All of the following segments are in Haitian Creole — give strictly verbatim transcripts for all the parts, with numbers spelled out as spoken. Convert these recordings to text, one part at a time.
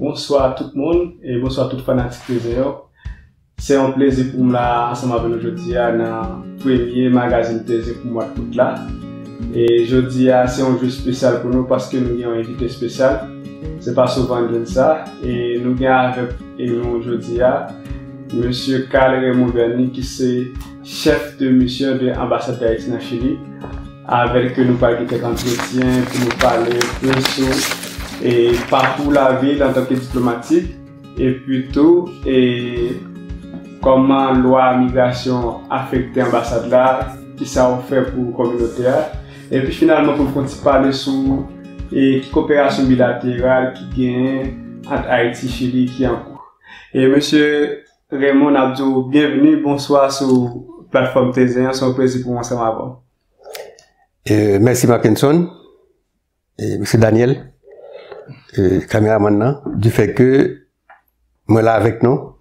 Bonswa tout moun e bonswa tout fanatik Tezè yo. Se yon plezi pou m la ansanm avè nou jodi a nan premye magazin Tezè pou mwa d out la. E jodi a se yon jou espesyal pou nou paske nou gen yon envite espesyal. Se pa souvan n jwenn sa. E nou gen avèk e nou jodi a Mesye Carl Raymond Berny ki se chèf de misyon de anbasad Dayiti nan Chili. Avè l ke nou pral gen kèk antretyen pou nou pale yon pe sou e pakou lavi l antanke diplomatik, epi tou e kòman lwa migrasyon afekte anbasad la, kisa w fè pou kominote a, epi finalman pou n fè yon ti pale sou e ki koperasyon bilateral ki genyen ant Ayiti Chili ki an kou. E mesye Raymond, n ap di w byenveni, bonswa sou platfòm Tezè an, se yon plezi pou mwen ansanm avè w. E, mèsi Mackenson, e, mesye Daniel, e, kameramann nan, di fè ke mwen la avèk nou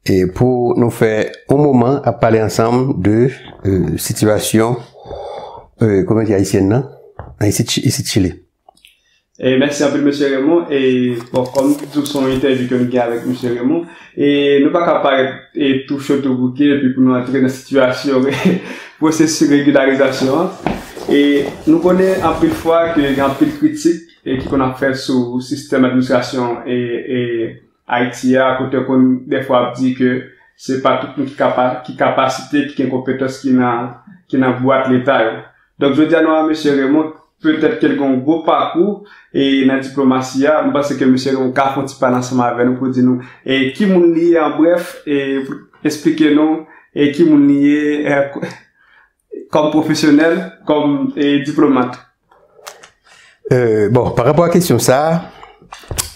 e pou nou fè yon moman ap pale ansanm de e, sitiyasyon e, kominote ayisyèn nan nan isit, isit Chili. E mèsi anpil mesye Raymond. E bon, kòm m di w se yon entèvyou ke nou gen avèk mesye Raymond. E nou pa ka parèt e tou cho tou bouke epi pou nou antre nan sitiyasyon pwosesis regilarizasyon an. E nou konnen anpil fwa ke gen anpil kritik e ki konn ap fèt sou sistèm administrasyon e e Ayiti a, kote yo konn dèfwa ap di ke se pa tout moun ki kapa, ki kapasite, ki gen konpetans ki nan ki nan bwat leta yo. Donk jodi a nou a mesye Raymond, petèt ke l gen yon gwo pakou e nan diplomasi a, m panse ke mesye Raymond ka fè yon ti pale ansanm avè nou pou di nou e ki moun li ye an brèf e pou esplike nou e ki moun li ye e, kòm pwofesyonèl, kòm e, diplomat. Euh, bon, pa rapò a kesyon sa a,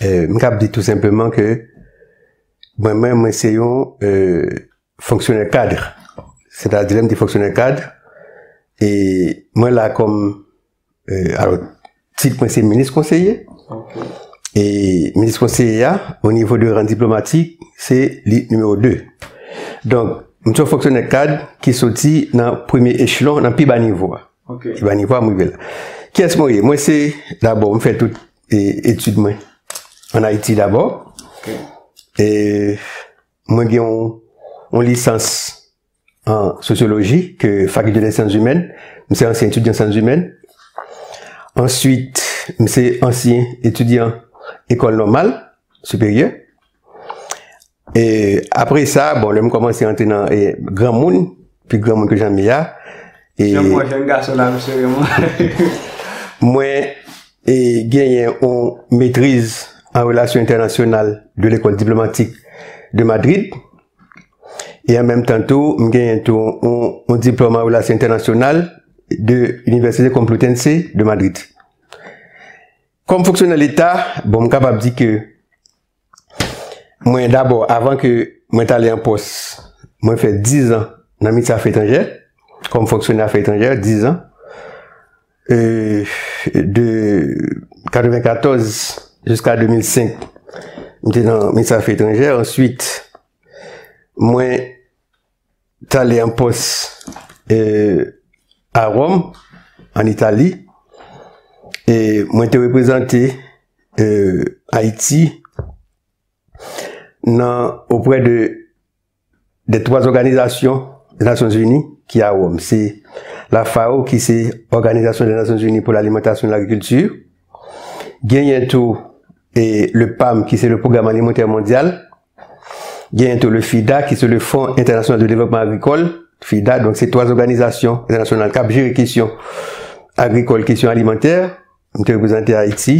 euh, m kab di tou senpleman ke mwen menm, mwen se yon euh, fonksyonè kad. Sètadi lè m di fonksyonè kad, e mwen la kòm, euh, alò, tit mwen se minis konseye. E minis konseye a, o nivo de ran diplomatik, se li nimewo de. Donk, m se yon fonksyonè kad ki soti nan premye echelon, nan pi ba nivo a. Pi ba nivo a m rive la. Kiyès mwen ye? Mwen se, dabò, m fè tout e, etid mwen ann Ayiti dabò. E mwen gen yon, yon lisans an sosyoloji ke Fakilte dè Syans Imèn. M se ansyen etidyan syans imèn. Answit, m se ansyen etidyan ekòl nòmal siperyè. E apre sa, bon, lè m kòmanse antre nan e, granmoun, pi granmoun ke jan m ye a, e, Jan mwen, jèn gason la, mesye Raymond. mwen e, genyen yon metriz an relasyon entènasyonal de lekòl diplomatik de Madrid. E an menm tan tou, m genyen tou yon, yon diplòm an relasyon entènasyonal de Université Complutense de Madrid. Kòm fonksyonè leta, bon, m kapab di ke mwen dabò, avan ke mwen t ale an pòs, mwen fè diz an nan minis afè etranjè, kòm fonksyonè afè etranjè, diz an. Euh, de katrevenkatòz jiska de mil senk, m te nan minis afè etranjè. Answit, mwen t ale an pòs euh, a Wòm, ann Itali. E mwen te reprezante euh, Ayiti nan oprè de de twa òganizasyon de Nasyonzini ki a Wòm. Se la FAO ki se Organisation des Nations Unies pour l'Alimentation et l'Agriculture. Genyen tou e le PAM ki se le Programme Alimentaire Mondial. Genyen tou le FIDA ki se le Fonds International de Développement Agricole. FIDA, donk se twa òganizasyon entènasyonal k ap jere kesyon agrikòl, kesyon alimantè. M te reprezante Ayiti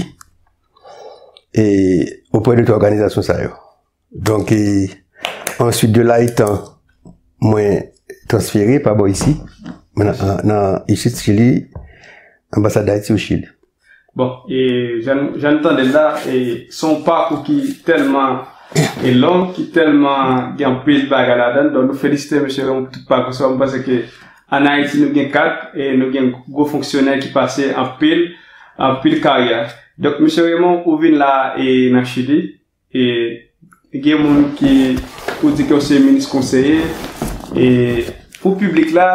e oprè de twa òganizasyon sa yo. Donk, e, answit de la, etan mwen transfere pa bò isi, mwen nan, nan isit Chili, anbasad Dayiti o Chili. Bon, e jan, jan n tande l la, e, se yon pakou ki tèlman e long, ki tèlman gen anpil bagay ladan l. Donk, nou felisite mesye Raymond pou tout pakou sa. Mwen panse ke ann Ayiti, nou gen kad, e nou gen gwo fonksyonè ki pase anpil, anpil karyè. Donk, mesye Raymond, ou vin la e nan Chili, e gen moun ki, ou di ke w se minis konseye, e pou piblik la,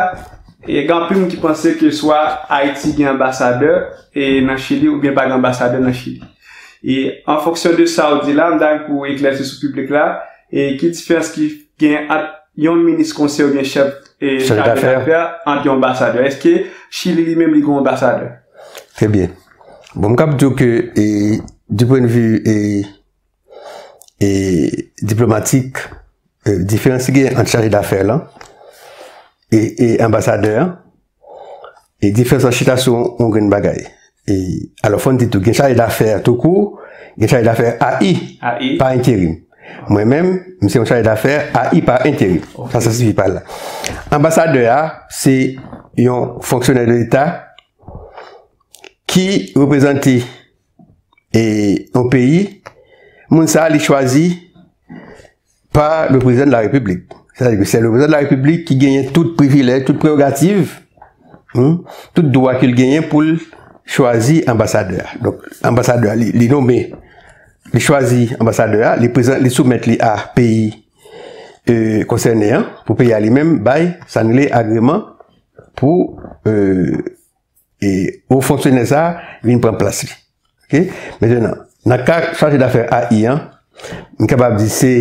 e gen anpil moun ki panse ke swa Ayiti gen anbasadè e nan Chili oubyen pa gen anbasadè nan Chili. E an fonksyon de sa w di la, m ta renmen pou w eklèsi sou piblik la, e ki diferans ki gen ant yon minis konsèy oubyen chèf e chaje dafè ant yon anbasadè? Èske Chili li menm li gen yon anbasadè? Trè byen. Bon, m kab di w ke e, du point de vue e, e diplomatik, e, diferans ki gen ant chaje dafè lan e, e anbasadè an, e diferans lan chita sou yon grenn bagay. E, alò, fò n di tou, gen chaje dafè toukou, gen chaje dafè A I, A I. Pa enterim. Mwen menm, m se yon chaje dafè A I pa enterim. Ok. Sa, sa sifi pa la. Anbasadè a, se yon fonksyonè de Leta ki reprezante e, yon peyi, moun sa a, li chwazi pa le président de la République. Sètadi ke se le président de la République ki genyen tout privilèj, tout prerogativ, hmm, tout dwa ke l genyen pou l chwazi anbasadè a. Donk, anbasadè a, li, li nonmen, li chwazi anbasadè a, li prezan, li soumèt li a peyi e, konsène an, pou peyi a li menm bay sa n rele agreman pou e, e wo fonksyonè sa a vin pran plas li. Ok? Mentnan, nan ka chaje dafè A I an, m kapab di se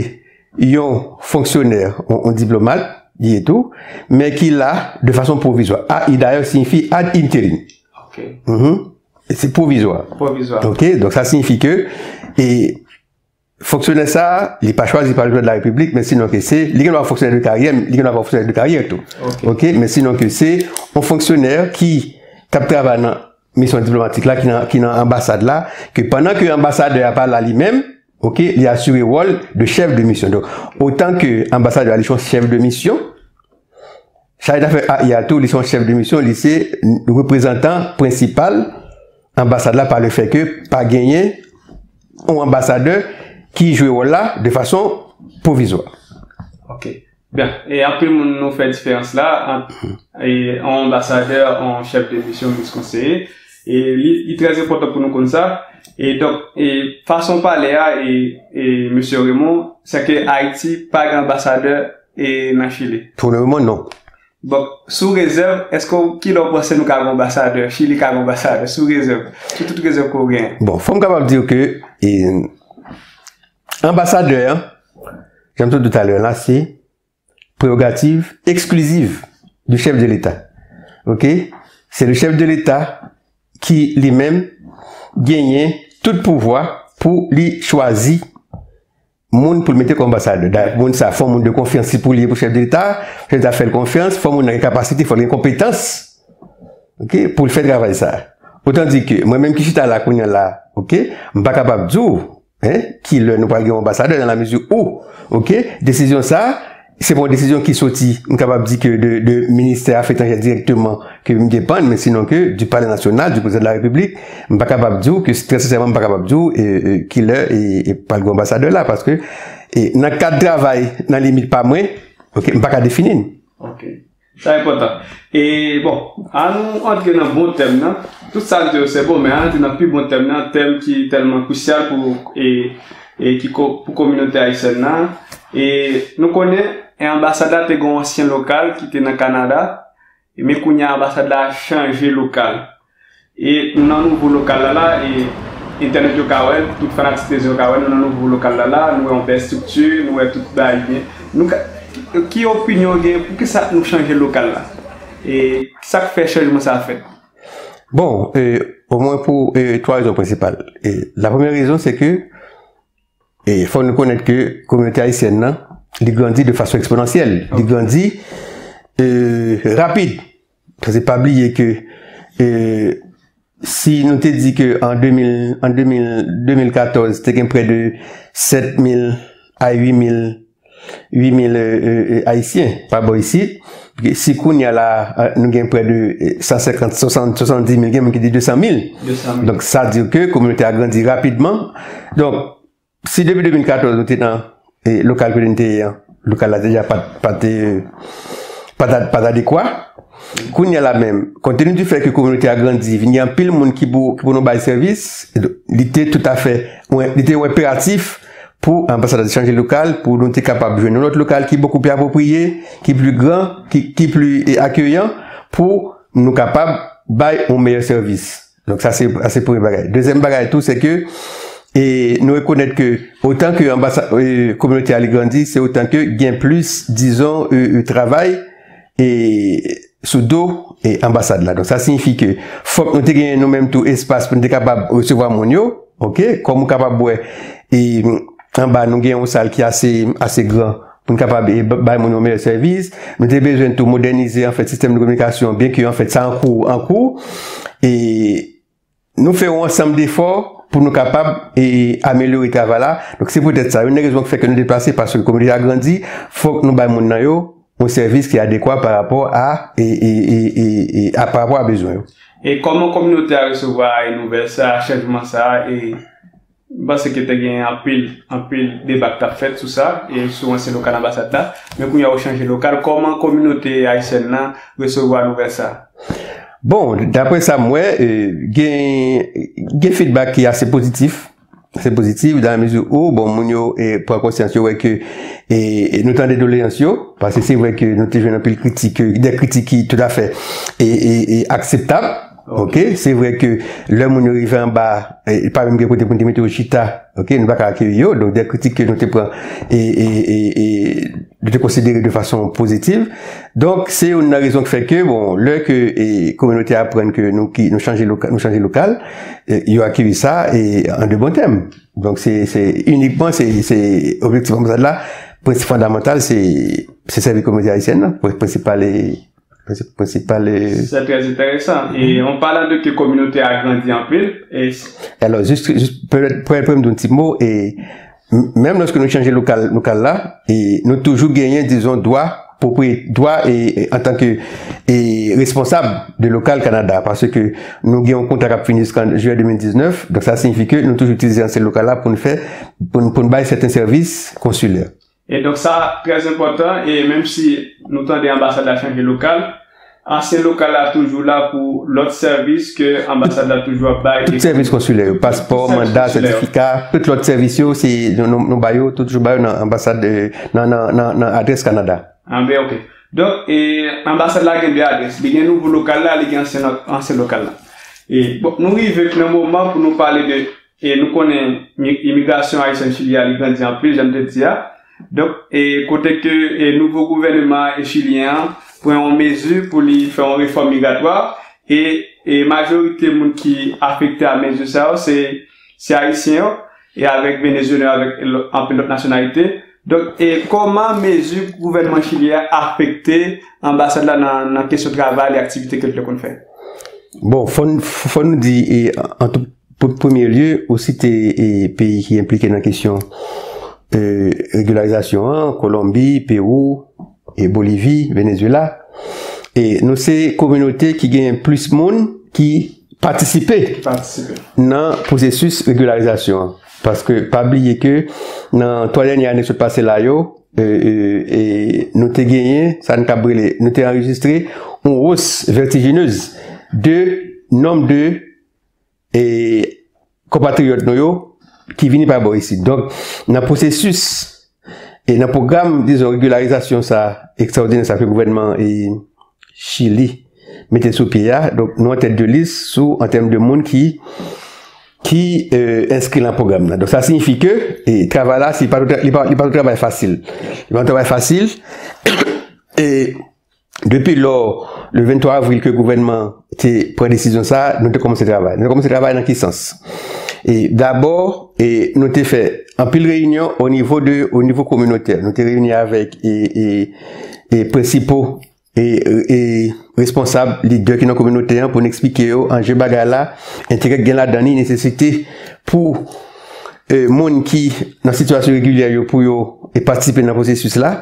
yon fonksyonè, yon, yon diplomat, li ye tou, men ki la de fason pwovizwa. A I dayè siyifi ad interim. Ok. Mhm. E se pwovizwa. Pwovizwa. Ok? Donk sa siyifi ke e fonksyonè sa a, li pa chwazi pa le président de la République, men sinon ke se, li gen dwa fonksyonè de karyè, li gen dwa fonksyonè de karyè tou. Ok. Ok? Men sinon ke se yon fonksyonè ki, k ap travay nan misyon diplomatik la, ki nan, ki nan anbasad la, ke pandan ke anbasadè a pa la li menm, ok, li asire wòl de chèf de misyon. Donk, otan ke anbasadè a li se yon chèf de misyon, chaje dafè A I a tou, li se yon chèf de misyon, li se reprezantan prensipal anbasad la pa le fè ke pa genyen yon anbasadè ki jwe wòl la de fason pwovizwa. Ok. Byen. E anpil moun nou fè diferans la ant e, yon anbasadè, yon chèf de misyon, minis konseye. E li, li trè enpòtan pou nou konn sa. E donk, e fason w pale a, e, e mesye Raymond, se ke Ayiti pa gen anbasadè e, nan Chili. Pou le moman, non. Bon, sou rezèv, èske w, kilè w panse nou ka gen anbasadè, Chili ka gen anbasadè, sou rezèv, sou tout rezèv ke w genyen? Bon, fò m kapab di w ke e, anbasadè an, jan m te di w talè la, se prerogative exclusive du chef de l'État. Ok? Se le chef de l'État ki li menm genyen tout pouvwa pou li chwazi moun pou l mete kòm anbasadè. Dayè, moun sa, fò moun de konfyans, se pou li ye pou chèf de leta, chèf de leta fè l konfyans, fò moun nan gen kapasite, fò l gen konpetans, ok, pou l fè travay sa. Otandike, mwen menm ki chita la kounye a la, ok, m pa kapab di w, en, kilè nou pral gen yon anbasadè nan la mezi ou, ok, desizyon sa, se pa yon desizyon ki soti, m kapab di ke de, de ministè afè etranjè dirèkteman, ke m depann, men sinon ke du palais national, du président de la République, m pa kapab di w ke, trè sensèman, m pa kapab di w e, e, kilè e, e pral gen anbasadè la, paske e, nan kad travay, nan limit pa mwen, ok, m pa ka defini l. Ok. Sa enpòtan. E, bon, an nou antre nan bon tèm nan. Tout sa n te yo se bon, men an antre nan pi bon tèm nan, tèm ki tèlman krisyal pou, e, e ki ko-, pou kominote ayisyèn nan. E nou konnen, e anbasad la te gen yon ansyen lokal ki te nan Kanada, men kounye a anbasad la chanje lokal. E nou nan nouvo lokal la la, e entènèt yo ka wè l, tout fanatik Trezò yo ka wè l, nou nan nouvo lokal la la, nou wè yon bèl estrikti, nou wè tout bagay byen. Nou ka, ki opinyon w gen, poukisa nou chanje lokal la? E sa k fè chanjman sa a fèt? Bon, e, omwen pou e, twa rezon prensipal. E, la premyè rezon, se ke E fò nou konèt ke kominote ayisyèn nan, li grandi de fason eksponansyèl. Li grandi e, rapid. Paske pa bliye ke e, si nou te di ke an de mil, an de mil, de mil katòz, te gen prè de sèt mil a uit mil, uit mil e, e, e, Ayisyen pa bò isit, si kounye a la, a, nou gen prè de e, san senkant, swasann, swasanndis mil, gen moun ki di de san mil. De san mil. Donk, sa di ke kominote a grandi rapidman. Donk, si depi de mil katòz nou te nan e, lokal kote n te ye an, lokal la deja pa t, pa t, e, pa t, pa t adekwa. Kounye a la menm, konte tenu du fè ke kominote a grandi, vin gen anpil moun ki pou, ki pou nou bay sèvis, li te toutafè, li te yon enperatif pou anbasad la te chanje lokal, pou nou te kapab jwenn yon lòt lokal ki bokou pli apwopriye, ki pli gran, ki, ki pli e, akeyan, pou nou kapab bay yon meyè sèvis. Donk, sa se, sa se premye bagay. Dezyèm bagay tou, se ke E nou rekonèt ke otan ke anbasa- e, kominote a li grandi, se otan ke gen plis, dizon, e, e, travay e sou do e anbasad la. Donk sa siyifi ke fòk nou te genyen nou menm tou espas pou nou te kapab resevwa moun yo. Oke, kòm ou kapab wè, e anba nou gen yon sal ki ase, ase gran pou nou kapab e, bay moun yo meyè sèvis. Nou te bezwen tou modènize anfèt sistèm de kominikasyon, byen ke anfèt sa an kou, an kou. E nou fè yon ansanm defò pou nou kapab e, amelyore travay la. Donk se poutèt sa, youn nan rezon ki fè ke nou deplase, paske kominote a grandi, fòk nou bay moun nan yo yon sèvis ki adekwa pa rapò a e, e, e, e, e a, pa rapò a bezwen yo. E kòman kominote a resevwa e nouvèl sa, chanjman sa, e m panse ke te gen anpil, anpil deba k t ap fèt sou sa, e sou ansyen lokal anbasad la, men kounye a ou chanje lokal, kòman kominote ayisyèn nan resevwa nouvèl sa? Bon, daprè sa m wè, e, gen, gen feedback ki ase pozitif. Se pozitif dan la mezi ou, bon, moun yo e, pran konsyans, yo wè ke e, e, nou tande doleyans yo, paske se vre ke nou te jwenn anpil kritik, e, de kritik ki toutafè e, e, e, akseptab. Oke, se vre ke lè moun yo rive anba, e, pa menm gen kote pou nou te mete yo chita, oke, nou pa ka akeyi yo, donk de kritik ke nou te pran e, e, e, e, nou te konsidere de fason pozitiv. Donk se youn nan rezon ki fè ke, bon, lè ke e, kominote a aprann ke nou, ki, nou chanje lokal, nou chanje lokal, e, yo akeyi sa e, an de bon tèm. Donk se, se inikman, se, se objektif anbasad la, prensip fondamantal se, se sèvi kominote ayisyèn nan, prensipal e, prensipal e. Se trè enteresan. E an palan de ke kominote a grandi anpil, e alò, jis, jis, pèmèt, pèmèt, pèmèt m di yon ti mo, e m- menm lòske nou chanje lokal, lokal la, e nou toujou genyen, dizon, dwa pwopriyete, dwa e, e antanke e, responsab de lokal Kanada, paske nou gen yon kontra k ap fini jiskan jiyè de mil diznèf, donk sa siyifi ke nou toujou itilize ansyen lokal la pou n fè, pou n, pou n bay sèten sèvis konsilè. E donk sa trè enpòtan, e menm si nou tande anbasad la chanje lokal, ansyen lokal la toujou la pou lòt sèvis ke anbasad la toujou ap bay. Tout sèvis konsilè yo, paspò, manda, sètifika, tout lòt sèvis yo, se nou, nou, nou ba yo, toujou ba yo nan anbasad, e, nan, nan, nan, nan adrès Kanada. Anben, oke. Donk, e, anbasad la gen de adrès. Li gen nouvo lokal la, li gen ansyen, ansyen lokal la. E, bon, nou rive nan moman pou nou pale de, e nou konnen mi- imigrasyon ayisyèn chili a, li grandi anpil, jan m te di a. Donk, e, kote ke e, nouvo gouvènman e, chilyen an pran yon mezi pou li fè yon refòm migratwa, e, e majorite moun ki afekte a mezi sa yo, se, se ayisyen yo, e avèk venezuelyen, avèk lò- anpil lòt nasyonalite. Donk, e kòman mezi gouvènman chilyen an afekte anbasad la nan, nan kesyon travay e aktivite ke l te konn fè? Bon, fò n, fò nou di, e, an tou pre- premye lye, ou site e, peyi ki enplike nan kesyon e, regilarizasyon an, Kolonbi, Pewou, e Bolivi, Venezuela. E nou se kominote ki genyen plis moun ki patisipe Patisipe. nan pwosesis regilarizasyon an. Paske pa bliye ke nan twa dènye ane sot pase la yo, e, e, e, nou te genyen, sa n kab rele, nou te anrejistre yon wos vètijinez de nonb de e, konpatriyòt nou yo ki vini pa bò isit. Donk, nan pwosesis e nan pwogram, dizon, regilarizasyon sa ekstraòdinè sa ke gouvènman e Chili mete sou pye a, donk nou an tèt de lis sou, an tèm de moun ki, ki e, enskri nan pwogram nan. Donk sa siyifi ke e, travay la, se pa, li pa, li pa yon travay fasil. Li pa yon travay fasil. E depi lò, le venntwa avril ke gouvènman te pran desizyon sa, nou te kòmanse travay. Nou te kòmanse travay nan ki sans? E dabò, e nou te fè anpil reyinyon o nivo de, o nivo kominotè. Nou te reyini avèk e, e, e prensipo e, e responsab, lidè ki nan kominote an pou n eksplike yo anje bagay la, enterè k gen ladan li, nesesite pou e, moun ki nan sitiyasyon regilyè yo pou yo e patisipe nan pwosesis la.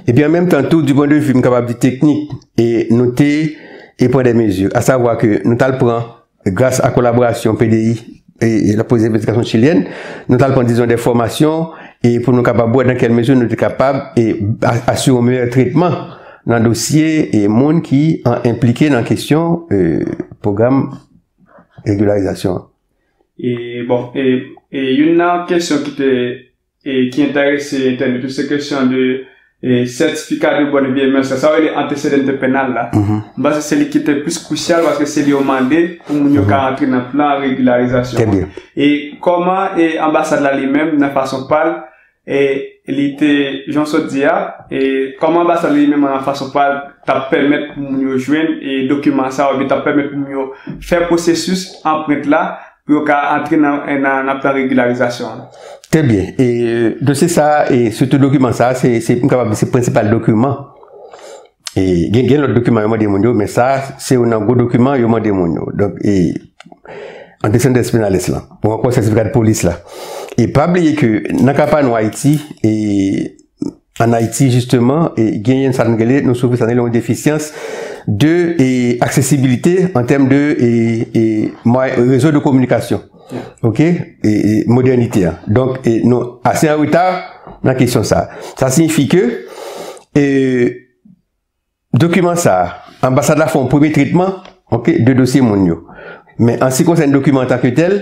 Epi an menm tan tou, du pwen de vi, m kapab di teknik, e nou te e pran de mezi, asavwa ke nou t al pran, gras a kolaborasyon P D I e, e la Polis Envestigasyon Chilyèn, nou t al pran, dizon, de fòmasyon e pou nou kapab wè nan kèl mezi nou te kapab e a- asire yon meyè tretman nan dosye e moun ki an, enplike nan kesyon e, pwogram regilarizasyon an. E bon, e, e youn nan kesyon ki te, e ki enterese entènot yo, se kesyon de, e, certificat de bonne et bien mœurs, sa yo rele antecedente penal la. M panse se li ki te plis krisyal paske se li yo mande pou moun yo ka antre nan plan regilarizasyon. E kòman e anbasad la li menm nan fason pa l, e li te, jan w sot di a, e kòman anbasad la li menm nan fason pa l t ap pèmèt pou moun yo jwenn e dokiman sa yo, oubyen t ap pèmèt pou moun yo fè pwosesis anprent la pou yo ka antre nan, nan, nan plan regilarizasyon an. Trè byen. E dosye sa a, e sitou dokiman sa a, se, se, m kapab di se prensipal dokiman. E gen, gen lòt dokiman yo mande moun yo, men sa a, se youn nan gwo dokiman yo mande moun yo. Donk, e antecedentes penales lan, ou ankò sètifika de polis la. E pa bliye ke nan ka pa nou Ayiti, e ann Ayiti, jisteman, e genyen sa nou rele, nou soufri sa nou rele yon defisyans de e, aksesibilite an tèm de e, e, mwa- rezo de kominikasyon. Ok? E, e modènite an. Donk, e, nou ase an reta nan kesyon sa. Sa siyifi ke e, dokiman sa a, anbasad la fè yon premye tretman, ok, de dosye moun yo. Men an se ki konsène dokiman antanke tèl,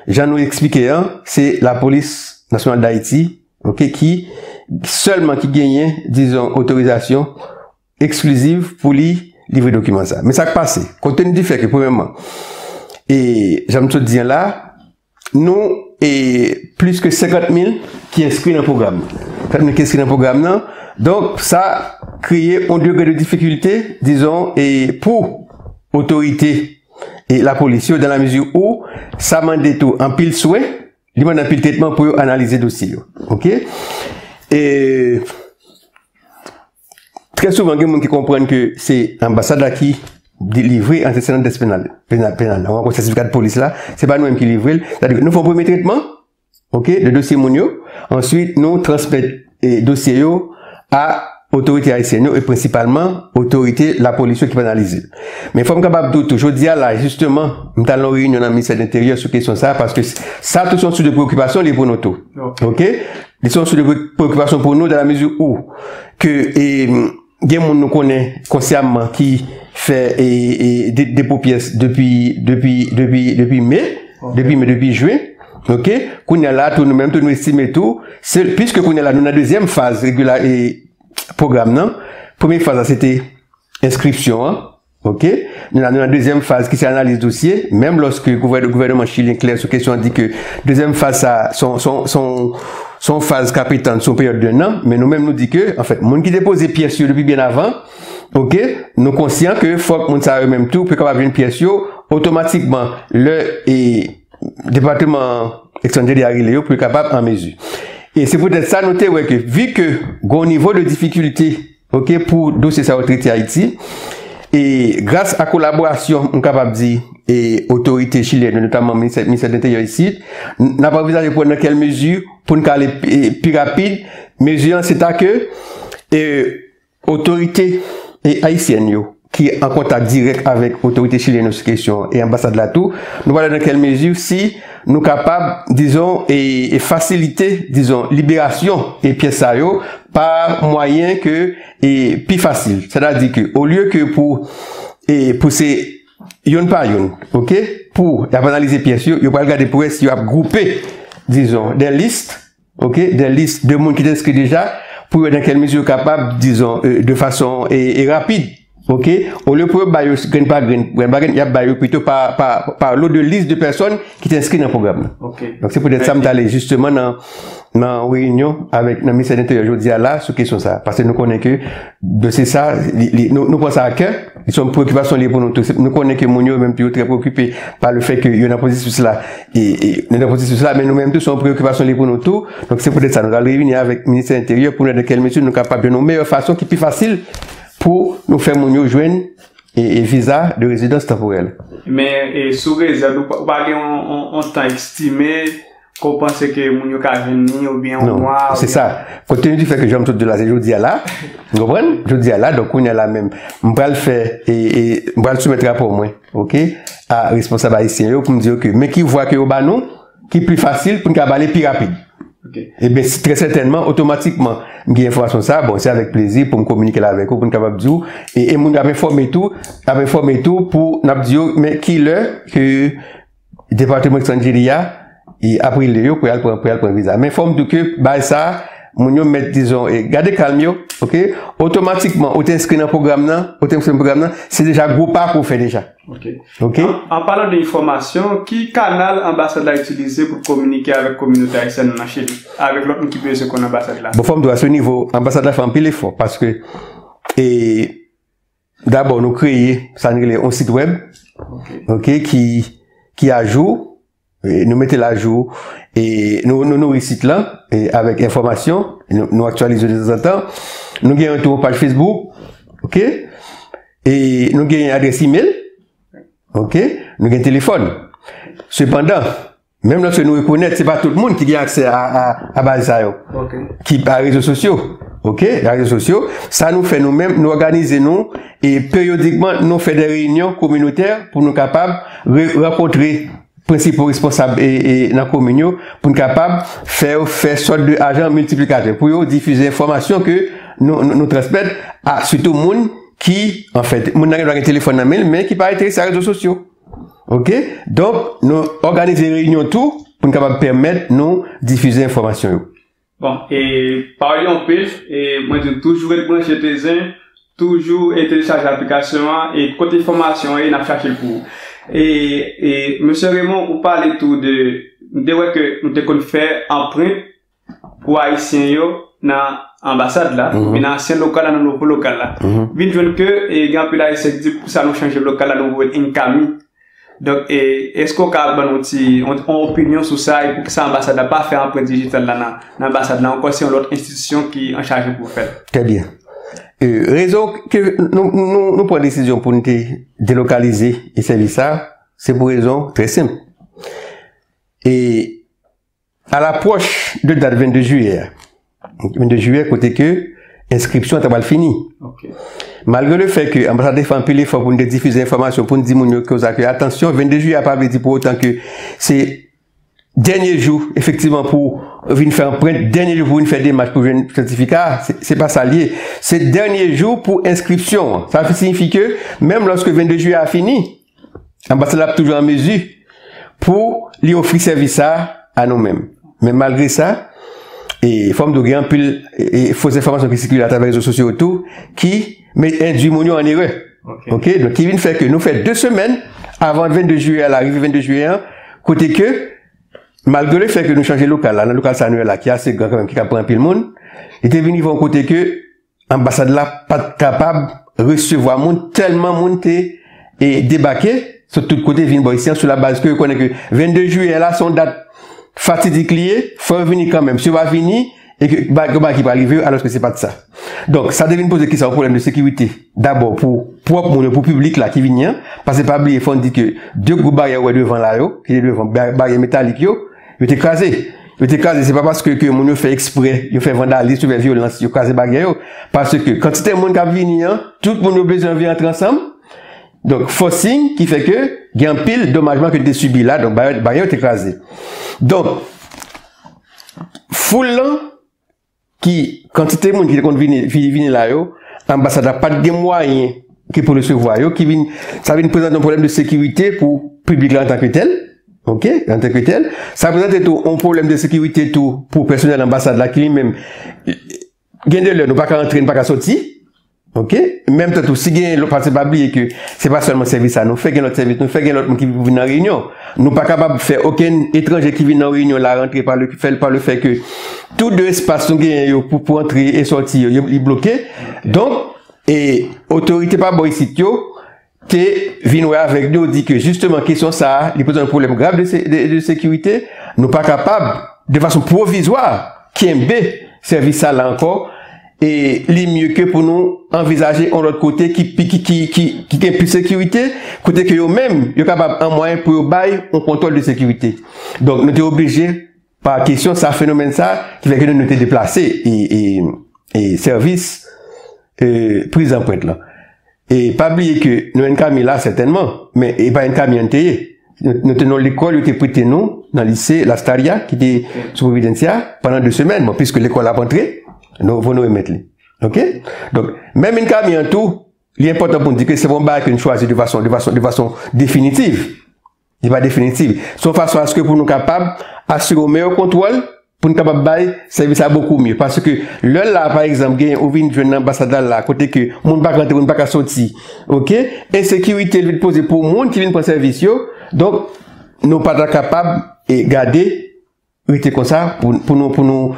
jan nou eksplike an, se Lapolis Nasyonal d Ayiti, ok, ki sèlman ki genyen, dizon, otorizasyon ekspliziv pou li livre dokiman sa. Men sa k pase, konte di fè ke, premyèman, e jan m sot di an la, nou e plis ke senkant mil ki enskri nan pwogram nan. Senkant mil ki enskri nan pwogram nan. Donk, sa kreye yon degre de difikilte, dizon, e pou otorite e lapolis yo, dan la mezi ou sa mande tou anpil swen, li mande anpil tretman pou yo analize dosye yo. Ok? E trè souvan, gen moun ki konprann ke se anbasad la ki delivre antecedentes penales, penal, penal la, ou ankò sètifika de polis la, se pa nou menm ki livre l. Sètadi ke nou fè yon premye tretman, ok, de dosye moun yo, answit nou transmèt e, dosye yo a otorite ayisyèn yo e prensipalman otorite lapolis yo ki pral analize l. Men fò m kapab di w tou, jodi a la, jisteman, m t al nan yon reyinyon nan ministè de lenteryè sou kesyon sa a, paske sa tou se yon sous de preokipasyon li ye pou nou tou. Ok? Li se yon sous de pre- preokipasyon pou nou, dan la mezi ou ke e, gen moun nou konnen konsyaman ki fè e, e, de- depo pyès depi, depi, depi, depi me, depi me, depi jen. Ok? Kounye a la, tou nou menm, tou nou estime tou, se, piske kounye a la, nou nan dezyèm faz regila- e, pwogram nan. Premye faz la, se te enskripsyon an. Ok? Nou la, nou nan dezyèm faz ki se analiz dosye. Menm lòske gouvè- gouvènman chilyen klè sou kesyon an, di ke dezyèm faz sa, se yon, se yon, se yon, se yon faz k ap etann sou yon peryòd de en an, men nou menm nou di ke, anfèt, moun ki depoze pyès yo depi byen avan, ok, nou konsyan ke fòk moun sa yo menm tou pou yo kapab jwenn pyès yo otomatikman lè e Depatman Etranjeri a rele yo pou yo kapab an mezi. E se poutèt sa nou te wè ke, vi ke gen yon nivo de difikilte, ok, pou dosye sa yo trete Ayiti, e gras a kolaborasyon, m kapab di, e otorite chilyèn yo, notaman ministè, ministè de lenteryè isit, n- n ap anvizaje pou wè nan kèl mezi pou n ka ale pi, pi rapid. Mezi an, se ta ke e, otorite e, ayisyèn yo ki an kontak dirèk avèk otorite chilyèn yo sou kesyon e anbasad la tou, nou pa wè nan kèl mezi si nou kapab, dizon, e, e fasilite, dizon, liberasyon e pyès sa yo pa mwayen ke e, pi fasil. Sètadi ke olye ke pou e, pou se youn pa youn, ok, pou y ap analize pyès yo, yo pral gade pou wè si y ap gwoupe, dizon, de lis, ok, de lis de moun ki te enskri deja, pou yo wè nan kèl mezi yo kapab, dizon, e, de fason e, e rapid, ok, olye pou yo ba yo grenn pa grenn, grenn pa grenn, y ap ba yo pito pa, pa, pa lo de lis de pèsòn ki te enskri nan pwogram nan. Ok. Donk, se poutèt sa m t ale jisteman nan, nan reyinyon avèk, nan ministè de lenteryè jodi a la sou kesyon sa a. Paske nou konnen ke dosye sa, li, li, nou, nou pran sa a kè, li se yon preokipasyon li ye pou nou tou. Se- Nou konnen ke moun yo menm tou yo trè preokipe pa le fè ke yo nan pwosesis la, e, e, yo nan pwosesis la, men nou menm tou se yon preokipasyon li ye pou nou tou. Donk se poutèt sa nou pral reyini avèk ministè enteryè pou nou wè nan kèl mezi nou kapab jwenn yon meyè fason ki pi fasil pou nou fè moun yo jwenn e, e viza de rezidans tanporèl. Men e, sou rezèv, ou pa- ou pa gen yon, yon, yon tan estime ke w panse ke moun yo ka jwenn li, oubyen yon mwa, se oubyen sa. Konte di fè ke jan m sot di la, se jodi a la, ou konprann? Jodi a la, donk kounye a la menm, m pral fè, e, e, m pral soumèt rapò mwen, ok, a responsab ayisyen yo pou m di yo ke men ki vwa ke yo ba nou, ki pi fasil pou n ka ba li pi rapid. Ok. Ebyen, si- trè sètènman, otomatikman, m gen enfòmasyon sa, bon, se avèk plezi pou m kominike l avèk ou, pou n kapab di w, e, e moun yo ap enfòme tou, ap enfòme tou pou n ap di yo, men kilè ke Depatman Etranjeri a, e ap rele yo pou y al pran, pou y al pran viza. Men fò m di w ke bagay sa, moun yo mèt, dizon, e, gade kalm yo, oke? Otomatikman, ou te enskri nan pwogram nan, ou te enskri nan pwogram nan, se deja gwo pa ke w fè deja. Ok. Ok? An, an palan de enfòmasyon, ki kanal anbasad la itilize pou l kominike avèk kominote ayisyèn nan Chili, avèk lòt moun ki bezwen konn anbasad la? Bon, fò m di w, a se nivo, anbasad la fè anpil efò, paske, e, dabò, nou kreye, sa n rele yon sit wèb, ok, ki, ki ajou, e, nou mete l ajou, e, nou, nou nouri sit lan, e, avèk enfòmasyon, nou, nou aktyalize de tanzantan. Nou gen tou yon paj Facebook, ok? E nou gen adrès imèl, ok? Nou gen telefòn. Sepandan, menm lòske nou rekonèt, se pa tout moun ki gen aksè a, a, a baz sa yo, ok, ki pa rezo sosyo, ok? A rezo sosyo, sa nou fè nou menm, nou òganize nou, e peryodikman, nou fè de reyinyon kominotè pou nou kapab re-, rankontre prensipal responsab e, e nan komin yo pou n kapab fè yo fè sòt de ajan miltiplikatè pou yo difize enfòmasyon ke nou, nou, nou transmèt a sitou moun ki, anfèt, moun nan gen dwa gen telefòn nan men l, men ki pa enterese a rezo sosyo. Ok? Donk, nou òganize reyinyon tou pou n kapab pèmèt nou difize enfòmasyon yo. Bon, e pawòl yo anpil, e mwen di w toujou ret branche T Z, toujou e telechaje aplikasyon an, e kote enfòmasyon an ye, n ap chache l pou ou. E, e, mesye Raymond, ou pale tou de, m te wè ke nou te konn fè anprent pou Ayisyen yo nan anbasad la, mhm, oubyen nan ansyen lokal la, nan nouvo lokal la. Mhm. Vin jwenn ke, e, gen anpil Ayisyen ki di, "Poukisa nou chanje lokal la, nou voye l Incami?" Donk, e, èske w ka ban nou ti, yon, yon opinyon sou sa, e poukisa anbasad la pa fè anprent dijital la nan, nan anbasad la ankò, se yon lòt enstitisyon ki anchaje pou fè l? Trè byen. E, rezon ke nou, nou, nou pran desizyon pou nou te delokalize e sèvis sa, se pou rezon trè senp. E, a lapwòch de dat vennde jiyè a, vennde jiyè, kote ke enskripsyon an ta pral fini. Ok. Malgre le fè ke anbasadè fè anpil efò pou n te difize enfòmasyon, pou n di moun yo kounsa ke, atansyon, vennde jiyè a pa vle di pou otan ke se dènye jou, efektivman, pou vin fè anprent, dènye jou pou vin fè demach pou jwenn sètifika, se, se pa sa l ye. Se dènye jou pou enskripsyon an. Sa siyifi ke, menm lòske vennde jiyè a fini, anbasad la ap toujou an mezi pou li ofri sèvis sa a nou menm. Men malgre sa, e fò m di w gen anpil, e, e, fo enfòmasyon ki sikile atravè rezo sosyo yo tou, ki me-, endwi moun yo an erè. Ok. Ok? Donk, ki vin fè ke nou fè de semèn avan vennde jiyè la, rive vennde jiyè an, kote ke, malgre le fè ke nou chanje lokal la, nan lokal sa nou ye la, ki ase gran kanmenm, ki ka pran anpil moun, li te vin rive yon kote ke anbasad la pa t kapab resevwa moun, tèlman moun te, e, debake sot tout kote vin bò isi an, sou labaz ke yo konnen ke vennde jiyè la, se yon dat fatidik li ye, fò yo vini kanmenm. Si yo pa vini, e ke ba-, gen bagay ki pral rive yo, alòske se pa t sa. Donk, sa te vin poze kisa, yon pwoblèm de sekirite, dabò pou pwòp moun yo, pou piblik la ki vini an, paske pa bliye, fò n di ke de gwo baryè ou wè devan la yo, ki te devan, ba-, baryè metalik yo, yo te kraze. Yo te kraze, se pa paske ke moun yo fè eksprè, yo fè vandalis, yo fè vyolans, yo kraze baryè yo. Paske kantite moun k ap vini an, tout moun yo bezwen vin antre ansanm. Donk, fòsing ki fè ke gen anpil domajman ke te sibi la, donk, baryè, baryè yo te kraze. Donk, foul lan, ki, kantite moun ki te konn vini, vini, vini la yo, anbasad la pa t gen mwayen ki pou resevwa yo, ki vin, sa vin prezante yon pwoblèm de sekirite pou piblik la antanke tèl, ok, antanke tèl. Sa prezante tou yon pwoblèm de sekirite tou pou pèsonèl anbasad la ki li menm, gen de lè nou pa ka antre, nou pa ka soti, ok. Menm tan tou, si gen lòt, paske pa bliye ke se pa sèlman sèvis sa nou fè, gen lòt sèvis nou fè, gen lòt moun ki vin nan reyinyon. Nou pa kapab fè okenn etranje ki vin nan reyinyon la rantre pa le, fè, pa le fè ke tout de espas nou genyen yo pou, pou antre e sòti yo, yo, li bloke. Donk, e otorite pa bò isit yo te vin wè avèk nou, di ke jisteman kesyon sa a, li prezante yon pwoblèm grav de se-, de, de sekirite. Nou pa kapab, de fason pwovizwa, kenbe sèvis sa la ankò. E li mye ke pou nou anvizaje yon lòt kote ki, ki, ki, ki, ki, ki gen plis sekirite, kote ke yo menm, yo kapab an mwayen pou yo bay yon kontwòl de sekirite. Donk, nou te oblije pa kesyon sa, fenomèn sa, ki fè ke nou, nou te deplase e, e, e sèvis, e, priz anprent lan. E pa bliye ke nou Incami la, sètènman, men e pa Incami an te ye. Nou, nou te nan lekòl, yo te prete nou nan lise Las Tarrias, ki te sou Providencia, pandan de semèn. Bon, piske lekòl ap antre, nou, fò nou remèt li. Ok? Donk, menm Incami an tou, li enpòtan pou n di ke se pa yon bagay ke n chwazi de fason, de fason, de fason definitiv. Li pa definitif. Se yon fason aske pou nou kapab asire yon meyè kontwòl pou n kapab bay sèvis la bokou mye. Paske lè la, pa egzanp, gen ou vin jwenn nan anbasad la la, kote ke moun pa ka antre, moun pa ka soti, oke? Ensekirite vin poze pou moun ki vin pran sèvis yo. Donk, nou pa ta kapab e gade, rete konsa pou, pou nou, pou nou,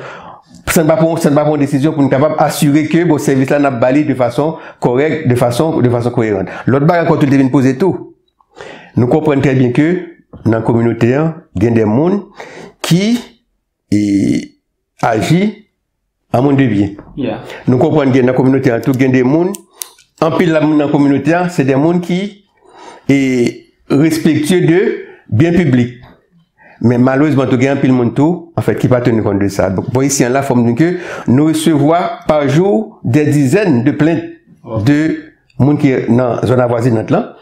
sa n pa pran, sa n pa pran desizyon pou nou kapab asire ke, bon, sèvis la n ap ba li de fason kòrèk, de fason, de fason koyeran. Lòt bagay ankò tou, li te vin poze tou. Nou konprann trè byen ke nan kominote an, gen de moun ki e, aji an moun de byen. Nou konprann gen nan kominote an tou, gen de moun, anpil la moun nan kominote an, se de moun ki e, respektye de byen piblik. Men malerezman tou, gen anpil moun tou, anfèt, ki pa teni kont de sa. Donk, bò isi an la, fò m di ke nou resevwa pa jou de dizèn de plent de moun ki nan zòn avwazinant lan.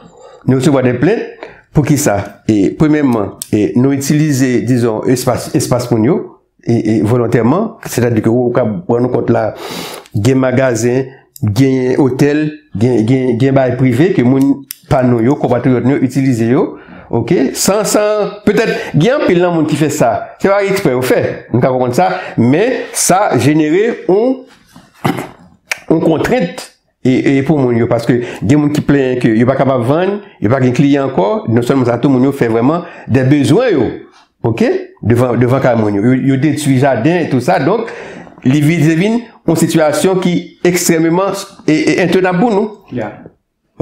Nou resevwa de plent. Poukisa? E, premyèman, e, nou itilize, dizon, espas, espas moun yo, e, e, volontèman, sètadi ke ou ka rann ou kont la, gen magazen, gen otèl, gen, gen, gen bagay prive ke moun pa nou yo, konpatriyòt nou yo, itilize yo, oke? San, san, petèt, gen anpil nan moun ki fè sa, se pa eksprè yo fè, nou ka konprann sa, men sa jenere yon, yon kontrent e, e pou moun yo, paske gen moun ki plenyen ke yo pa kapab vann, yo pa gen kliyan ankò, non sèlman sa, tou moun yo fè vrèman de bezwen yo, oke? Devan, devan kay moun yo. Yo, yo detwi jaden e tou sa, donk, li vin, se vin yon sitiyasyon ki ekstrèmeman e, e entenab pou nou.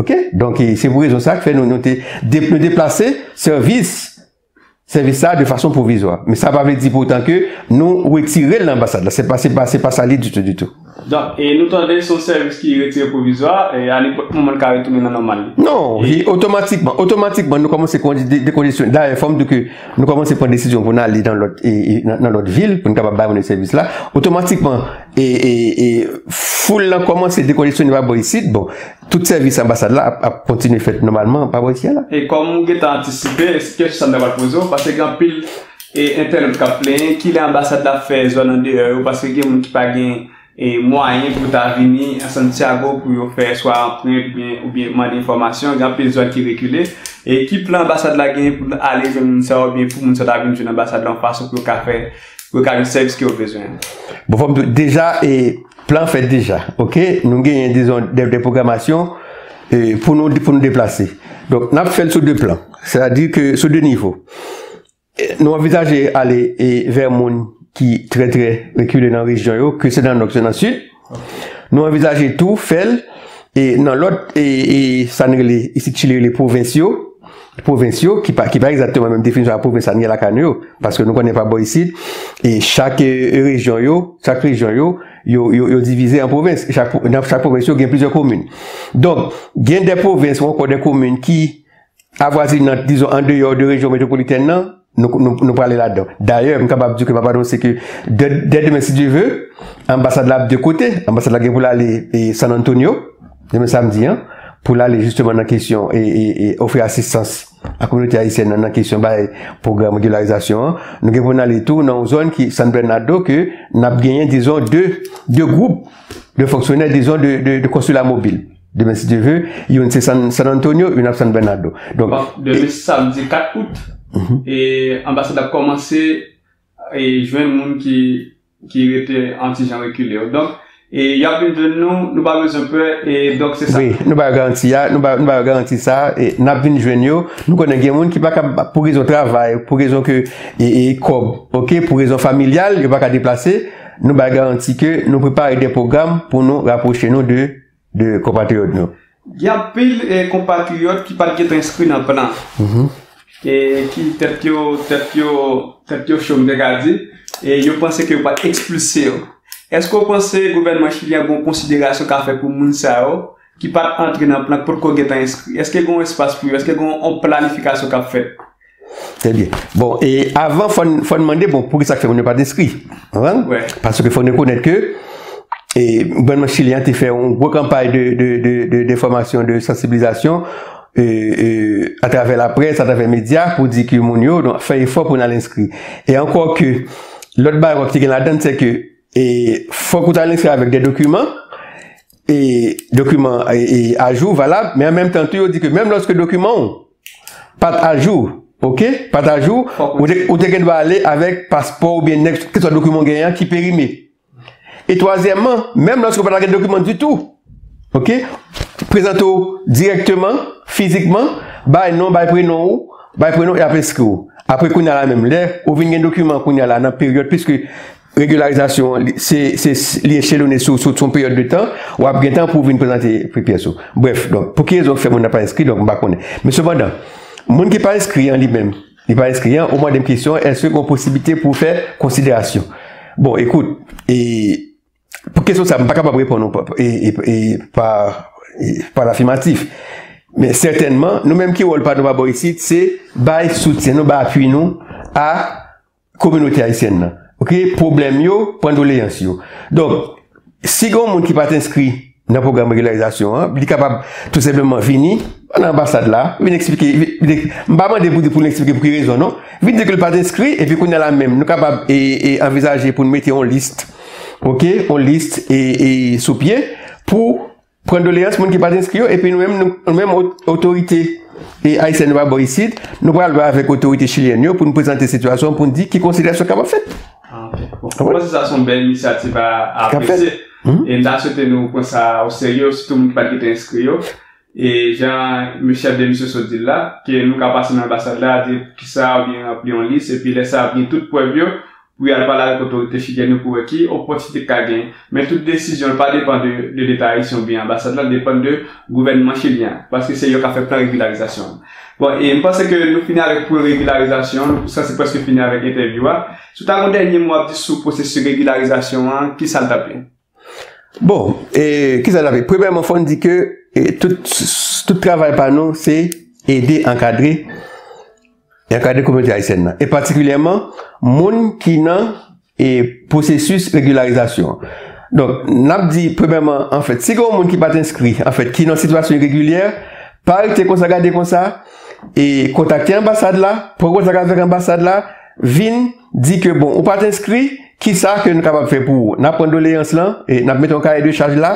Oke? Donk, e, se pou rezon sa k fè nou, nou te de-, nou deplase sèvis sèvis sa de fason pwovizwa. Men sa pa vle di pou otan ke nou retire l nan anbasad la. Se pa, se pa, se pa sa li ditou, ditou. Donk, e nou tande se yon sèvis ki retire pwovizwa, e a nenpòt moman l ka retounen nan nòmal li. Non, e otomatikman, otomatikman, nou kòmanse kon-, de-, dekondisyon. Dayè, fò m di ke nou kòmanse pran desizyon pou n ale nan lòt, e, e, nan, nan lòt vil, pou n kapab bay moun yo sèvis la. Otomatikman, e, e, e, foul lan kòmanse dekondisyone pa bò isit. Bon, tout sèvis anbasad la ap, ap kontinye fèt nòmalman pa bò isit la. E kòm ou gentan antisipe, se kesyon sa m ta pral poze w, paske gen anpil, e, entènot k ap plenyen, kilè anbasad la ap fè zòn andeyò yo, paske gen moun ki pa gen, e, mwayen pou ta vini an Santiago pou yo fè swa anprent oubyen, oubyen mande enfòmasyon, gen anpil zòn ki rekile. E ki plan anbasad la genyen pou l ale jwenn moun sa yo, oubyen pou moun sa yo ta vin jwenn anbasad la yon fason pou yo ka fè, pou yo ka jwenn sèvis ke yo bezwen an? Bon, fò m di w, deja, e, plan fèt deja, oke? Nou genyen, dizon, de, de pwogramasyon, e, pou nou, pou nou deplase. Donk, n ap fè l sou de plan, sètadi ke sou de nivo. E, nou anvizaje ale, e, vè moun ki trè, trè rekile nan rejyon yo, ke se nan nò, ke se nan sid. Nou anvizaje tou fè l, e, nan lòt, e, e, sa n rele, isit Chili rele pwovens yo, pwovens yo, ki pa, ki pa egzakteman menm definisyon a pwovens sa n gen lakay nou yo, paske nou konnen pa bò isit, e chak, e, rejyon yo, chak rejyon yo, yo, yo, yo divize an pwovens. Chak pwo-, nan chak pwovens yo gen plizyè komin. Donk, gen de pwovens ou ankò de komin ki avwazinant, dizon, andeyò de rejyon metwopolitèn nan, nou, nou, nou prale ladan. Dayè, m kapab di ke m ap anonse ke dè, dè demen, si Dye ve, anbasad la ap de kote. Anbasad la gen pou l ale, e, San Antonio, demen samdi an, pou l ale jisteman nan kesyon e, e, e ofri asistans a kominote ayisyèn nan, nan kesyon bay pwogram regularizasyon an. Nou gen pou n ale tou nan yon zòn ki San Bernardo, ke n ap genyen, dizon, de, de gwoup de fonksyonè, dizon, de, de, de konsila mobil. Demen, si Dye ve, youn se San, San Antonio, youn ap San Bernardo. Donk, bon, demen samdi kat out, e anbasad ap kòmanse, e jwenn moun ki, ki rete an ti jan rekile yo. Donk, e y ap vin jwenn nou, nou pa bezwen pè, e donk se sa. Wi, nou ba yo garanti a, nou ba, nou ba yo garanti sa, e n ap vin jwenn yo. Nou konnen gen moun ki pa ka, pou rezon travay, pou rezon ke, e, e kòb, oke, pou rezon familyal, yo pa ka deplase. Nou ba yo garanti ke nou prepare de pwogram pou nou rapwoche nou de de konpatriyòt nou. Gen anpil, e, konpatriyòt ki pa t gentan enskri nan plan. E ki tèt yo, tèt yo, tèt yo cho, m te ka di, e yo panse ke yo pral ekspilse yo. Èske w panse gouvènman chilyen an gen yon konsiderasyon k ap fè pou moun sa yo ki pa t antre nan plan, ki potko gentan enskri? Èske gen yon espas pou yo? Èske gen yon planifikasyon k ap fèt? Trè byen. Bon, e avan, fò n, fò n mande, bon, poukisa k fè moun yo pa t enskri? Konprann? Paske fò n rekonèt ke, e, gouvènman chilyen an te fè yon gwo kanpay de, de, de, de, de fòmasyon, de sansibilizasyon, e, e, atravè laprès, atravè medya, pou di ke moun yo, donk, fè efò pou n al enskri. E ankò ke, lòt bagay ki te gen ladan l, se ke, e, fòk ou t al enskri avèk de dokiman, e, dokiman, e, e, ajou, valab, men an menm tan tou, yo di ke menm lòske dokiman w pa t ajou, Ok? Pataj ou, ou te, ou te gen dwa ale avèk paspò oubyen nenpòt ki swa dokiman w genyen an ki perime. E twazyèmman, menm lòske w pa ta gen dokiman ditou, ok? Prezante w dirèkteman, fizikman, bay non, bay prenon ou, bay prenon e ap enskri w. Apre kounye a la menm, lè ou vin gen dokiman kounye a la nan peryòd, piske regilarizasyon, li, se, se, li echelone sou, sou, sou yon peryòd de tan, w ap gen tan pou w vin prezante pyès ou. Brèf, donk, pou ki rezon fè moun nan pa enskri, donk, m pa konnen. Men sepandan, moun ki pa enskri an li menm, li pa enskri an, ou mande m kesyon, èske gen posiblite pou fè konsiderasyon? Bon, ekout, e, pou kesyon sa, m pa kapab reponn ou pa, e, e, e, pa, e, pa lafimatif. Men sètènman, nou menm ki wòl pa nou pa bò isit, se bay soutyen nou, bay apui nou a kominote ayisyèn nan. Ok? Pwoblèm yo, pran doleyans yo. Donk, si gen yon moun ki pa t enskri nan pwogram regilarizasyon an, li kapab tou senpleman vini nan anbasad la, vin eksplike, vin, vin, m pa mande pou, pou l eksplike pou ki rezon, non. Vin di ke l pa t enskri, epi kounye a la menm, nou kapab e, e anvizaje pou n mete yon lis, ok, yon lis e, e sou pye pou pran doleyans moun ki pa t enskri yo, epi nou menm, nou, nou menm ot-, otorite e ayisyèn nou pa bò isit, nou pral wè avèk otorite chilyèn yo pou n prezante sitiyasyon, pou n di ki konsiderasyon kapab fèt. Ah, ok. Bon, mwen panse sa se yon bèl inisyativ a, a apresye. E m ta swete nou pran sa o serye, sitou moun ki pa t gentan enskri yo. E jan mesye de misye sot di l la, ke nou ka pase nan anbasad la, di kisa, oubyen ranpli yon lis, epi lè sa ap gen tout prèv yo, pou y al pale avèk otorite chilyèn yo pou wè ki opòtinite k ka genyen. Men tout desizyon pa depann de, de Leta ayisyen oubyen anbasad la, depann de gouvènman chilyen an, paske se yo k ap fè plan regilarizasyon an. Bon, e m panse ke nou fini avèk pwen regilarizasyon an, nou sanse prèske fini avèk entèvyou a. Si w ta gen yon dènye mo ap di sou pwosesis regilarizasyon an, kisa l t ap ye? Bon, e, kisa n ap di? Premyèman, fò n di ke, e, tout, tout travay pa nou, se ede ankadre, e ankadre kominote ayisyèn nan. E patikilyèman, moun ki nan, e, pwosesis regilarizasyon an. Donk, n ap di, premyèman, anfèt, si gen yon moun ki pa t enskri, anfèt, ki nan sitiyasyon iregilyè, pa rete konsa, gade konsa, e kontakte anbasad la, pran kontak avèk anbasad la, vin di ke, bon, ou pa t enskri, kisa ke nou kapab fè pou ou? N ap pran doleyans lan, e n ap mete yon kaye de chaj la,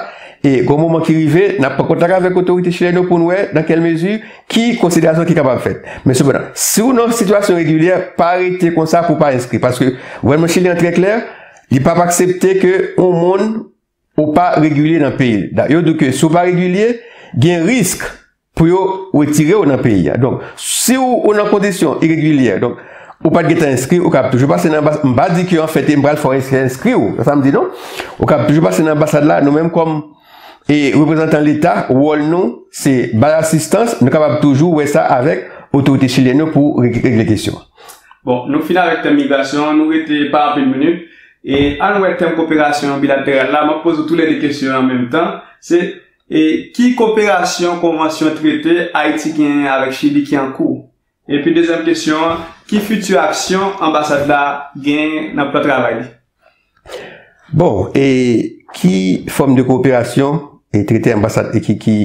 e gon moman ki rive, n ap pran kontak avèk otorite chilyèn yo pou n wè nan kèl mezi, ki konsiderasyon ki kapab fèt. Men sepandan, si w nan sitiyasyon regilyè, pa rete konsa pou w pa enskri, paske gouvènman chilyen an trè klè, li p ap aksepte ke yon moun ou pa regilye nan peyi l. Da-, yo di w ke si w pa regilye, gen risk pou yo retire w nan peyi a. Donk, si w, ou nan kondisyon iregilyè, donk, ou pa t gentan enskri, ou kapab toujou pase nan anbas-, m pa di ke anfèt, m pral fè w enskri, enskri w, se sa m di non. Ou kapab toujou pase nan anbasad la, nou menm kòm, e, reprezantan Leta, wòl nou, se bay asistans, nou kapab toujou wè sa avèk otorite chilyèn yo pou reg-, regle kesyon an. Bon, nou fini avèk tèm migrasyon an, nou rete pa anpil minit. E ann wè tèm koperasyon bilateral la, m ap poze w toulède kesyon an menm tan. Se, e, ki koperasyon, konvansyon, trete Ayiti genyen avèk Chili ki an kou? Epi dezyèm kesyon an, ki fiti aksyon anbasad la genyen nan plan travay li? Bon, e ki fòm de koperasyon e trete anbasad, e ki, ki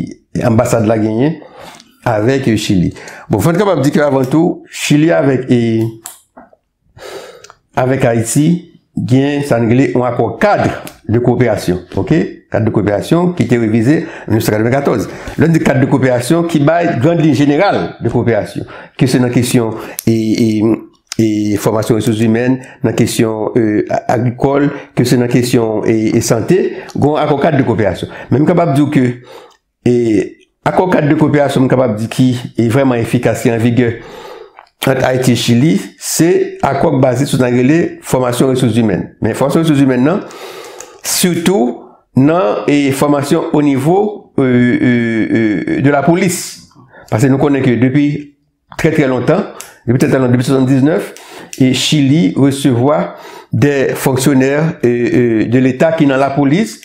anbasad la genyen avèk, e, Chili? Bon, fò n kapab di ke avan tou, Chili avèk, e, avèk Ayiti, gen sa n rele yon akò kad de koperasyon, ok? Kad de koperasyon ki te revize an mil nèf san katrevenkatòz. Lè n di kad de koperasyon ki bay grand liy jeneral de koperasyon, ke se nan kesyon, e, e, e fòmasyon resous imèn, nan kesyon, e, a-, agrikòl, ke se nan kesyon, e, e sante, gen yon akò kad de koperasyon. Men m kapab di w ke, e, akò kad de koperasyon, m kapab di ki, e, vrèman efikas, ki an vigè ant Ayiti e Chili, se akò k baze sou sa n rele fòmasyon resous imèn. Men fòmasyon resous imèn nan, sitou nan, e, fòmasyon o nivo, e, e, e, de lapolis. Paske nou konnen ke depi trè, trè lontan, depi trè, trè lontan, depi swasanndiznèf, e Chili resevwa de fonksyonè, e, e, de Leta ki nan lapolis,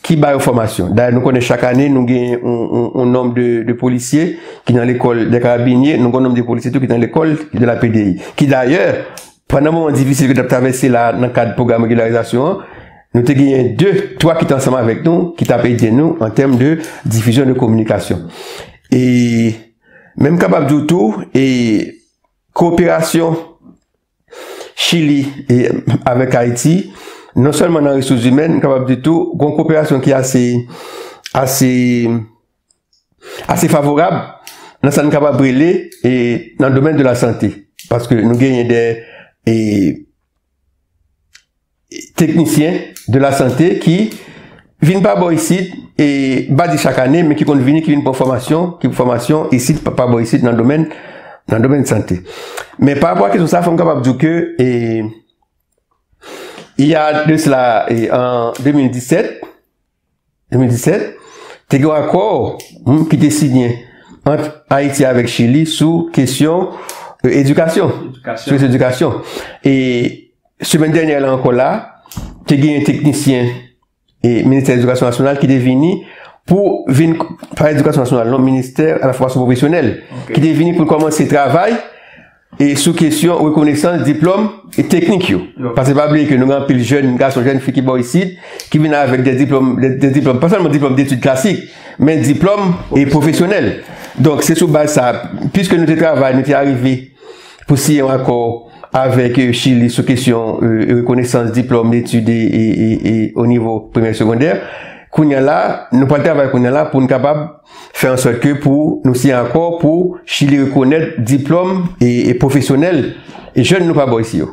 ki ba yo fòmasyon. Dayè, nou konnen chak ane, nou gen yon, yon, yon nonb de, de polisye ki nan lekòl de karabinye, nou gen yon nonb de polisye tou ki nan lekòl de la P D I. Ki dayè, pandan moman difisil ke n ap travèse la nan kad pwogram regilarizasyon an, nou te genyen de, twa ki te ansanm avèk nou, ki t ap ede nou an tèm de difizyon de kominikasyon. E men m kapab di w tou, e koperasyon Chili e avèk Ayiti, non sèlman nan resous imèn, m kapab di tou, gen yon koperasyon ki ase, ase, ase favorab nan sa n kapab rele, e, nan domèn de la sante. paske nou genyen de e, teknisyen de la sante ki vin pa bò isit, e m pa di chak ane, men ki konn vini, ki vin pran fòmasyon, ki pran fòmasyon isit, pa, pa bò isit nan domèn, nan domèn sante. Men pa rapò a kesyon sa, fò m kapab di w ke, e, il y a de cela, e, an de mil disèt, de mil disèt, te gen yon akò, hmm, ki te siyen ant Ayiti avèk Chili sou kesyon, e, edikasyon. Edikasyon. Sou kesyon edikasyon. E semèn dènyè la ankò la, te gen yon teknisyen e Ministè Edikasyon Nasyonal ki te vini pou vin, pa Edikasyon Nasyonal, non, Ministè a la Fòmasyon Pwofesyonèl, ki te vini pou l kòmanse travay e sou kesyon rekonesans diplòm e teknik yo. Paske pa bliye ke nou gen anpil jèn gason, jèn fi ki bò isit, ki vin avèk de diplòm, de, de diplòm, pa sèlman diplòm detid klasik, men diplòm e pwofesyonèl. Donk, se sou baz sa, piske nou te travay, nou te arive pou siyen yon akò avèk, e, Chili sou kesyon, e, rekonesans diplòm detid e, e, e, e o nivo primè, segondè. Kounye a la, nou pral travay kounye a la pou n kapab fè an sòt ke pou nou siyen akò pou Chili rekonèt diplòm e, e pwofesyonèl e jèn nou pa bò isi yo.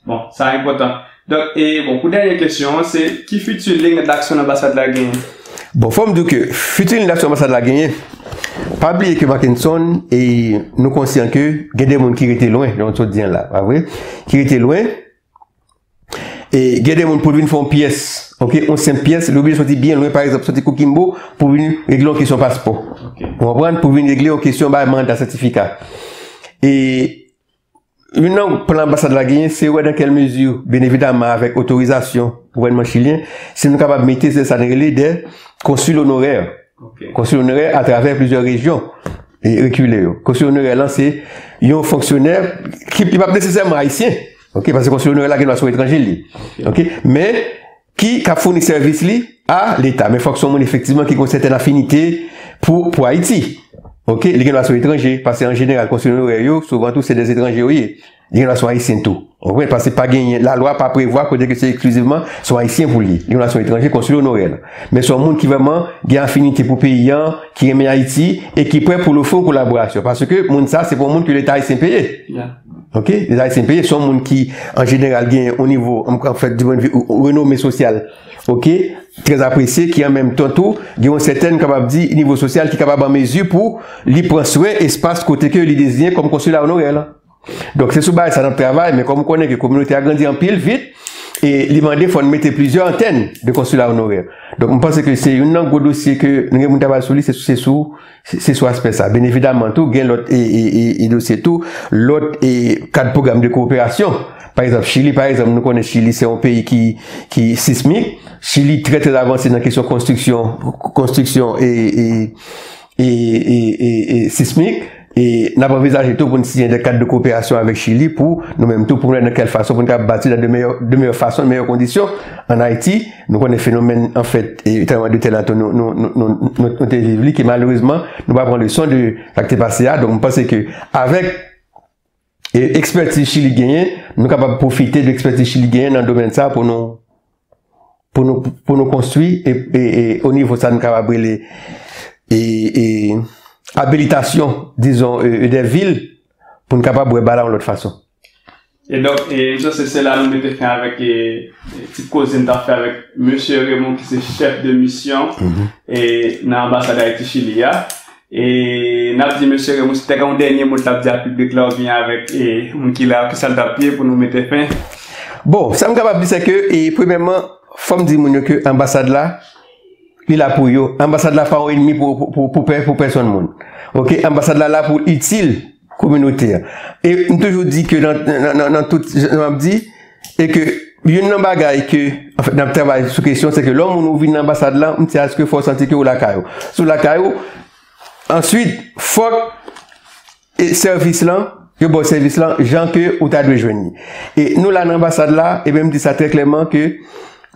Bon, sa enpòtan. Donk, e, bon, pou dènye kesyon an, se ki fiti liy daksyon anbasad la genyen? Bon, fò m di w ke fiti liy daksyon anbasad la genyen. Pa bliye ke Mackenson, e nou konsyan ke gen de moun ki rete lwen, jan w sot di an la, pa vre? Ki rete lwen. E gen de moun pou l vin fè yon pyès, ok, yon senp pyès, li oblije soti byen lwen, pa egzanp, soti Kokimbo pou vin regle yon kesyon paspò. Ou konprann? Pou vin regle yon kesyon bay manda, sètifika. E youn nan plan anbasad la genyen, se wè dans quelle mesure, byen evidaman, avèk otorizasyon gouvènman chilyen, si nou kapab mete, se sa nou rele de konsil onorè. Konsil onorè atravè plizyè rejyon e rekile yo. Konsil onorè lan, se yon fonksyonè ki, li p ap nesesèman ayisyen. Ok, paske konsil onorè la gen dwa se yon etranje li. Ok, men ki, k ap founi sèvis li a Leta. Men fòk se yon moun efektivman ki gen yon sètèn afinite pou, pou Ayiti. Ok, li gen dwa se yon etranje, paske an jeneral, konsil onorè yo, souvan tou, se de etranje yo ye. Li gen dwa se yon ayisyen tou. Ou konprann? Paske pa genyen, lalwa pa prevwa kote ke se eksklizivman se yon ayisyen pou li ye. Li gen dwa se yon etranje, konsil onorè lan. Men se yon moun ki vrèman gen afinite pou peyi an, ki renmen Ayiti, e ki prè pou l ofri yon kolaborasyon. Paske moun sa, se pa yon moun ke Leta ayisyen peye. Ok? Leta ayisyen peye, se yon moun ki, an jeneral, gen yon nivo, an, an fèt, di pwennvi, renome sosyal, ok, trè apresye, ki an menm tan tou, gen yon sètèn, kapab di, nivo sosyal ki kapab an mezi pou li pran swen espas kote ke li deziyen kòm konsila onorè lan. Donk, se sou baz sa n ap travay, men kòm ou konnen ke kominote a grandi anpil vit, e li mande fò n mete plizyè antèn de konsila onorè. Donk, m panse ke se youn nan gwo dosye ke nou gen pou n travay sou li, se, se sou, se, se sou aspè sa. Byen evidaman tou, gen lòt e, e, e, e dosye tou, lòt e kad pwogram de kowoperasyon. Pa egzanp, Chili, pa egzanp, nou konnen Chili se yon peyi ki, ki sismik. Chili trè, trè avanse nan kesyon konstriksyon, konstriksyon e, e, e, e, e, e sismik. E n ap anvizaje tou pou n siyen de kad de kowoperasyon avèk Chili pou nou menm tou, pou nou wè nan kèl fason pou n kapab bati dans de meilleures, de meilleures façons, de meilleures conditions an Ayiti. Nou konnen fenomèn, anfèt, e tranblemanntè la tou, nou, nou, nou, nou, nou, nou te viv li, ke malerezman, nou pa pran leson de sa k te pase a. Donk, m panse ke avèk, e, ekspètiz Chili genyen, nou kapab pwofite de ekspètiz Chili genyen nan domèn sa pou nou pou nou, pou nou konstwi e, e, e o nivo sa nou kapab rele e, e abilitasyon, dizon, e, e de vil pou n kapab wè bagay la yon lòt fason. E donk, e, m panse se la nou mete fen avèk, e, e, ti koze n t ap fè avèk mesye Raymond ki se chèf de misyon, e, nan anbasad Ayiti Chili a. E n ap di mesye Raymond, si te gen yon dènye mo l t ap di a piblik la, oubyen avèk, e, moun ki la, kisa l t ap ye pou nou mete fen? Bon, sa m kapab di, se ke, e, premyèman, fò m di moun yo ke anbasad la, li la pou yo. Anbasad la pa yon enmi pou, pou, pou, pou pè-, pou pèsonn moun. Ok, anbasad la la pou itil kominote a. E m toujou di ke nan, nan, nan, nan tout, jan m ap di, e ke youn nan bagay ke, anfèt, n ap travay sou kesyon, se ke lè yon moun ou vin nan anbasad la, m di aske fò w santi ke w lakay ou. Si w lakay ou, answit, fòk e sèvis lan, yo ba w sèvis lan jan ke ou ta dwe jwenn li. E nou la nan anbasad la, e ben m di sa trè klèman ke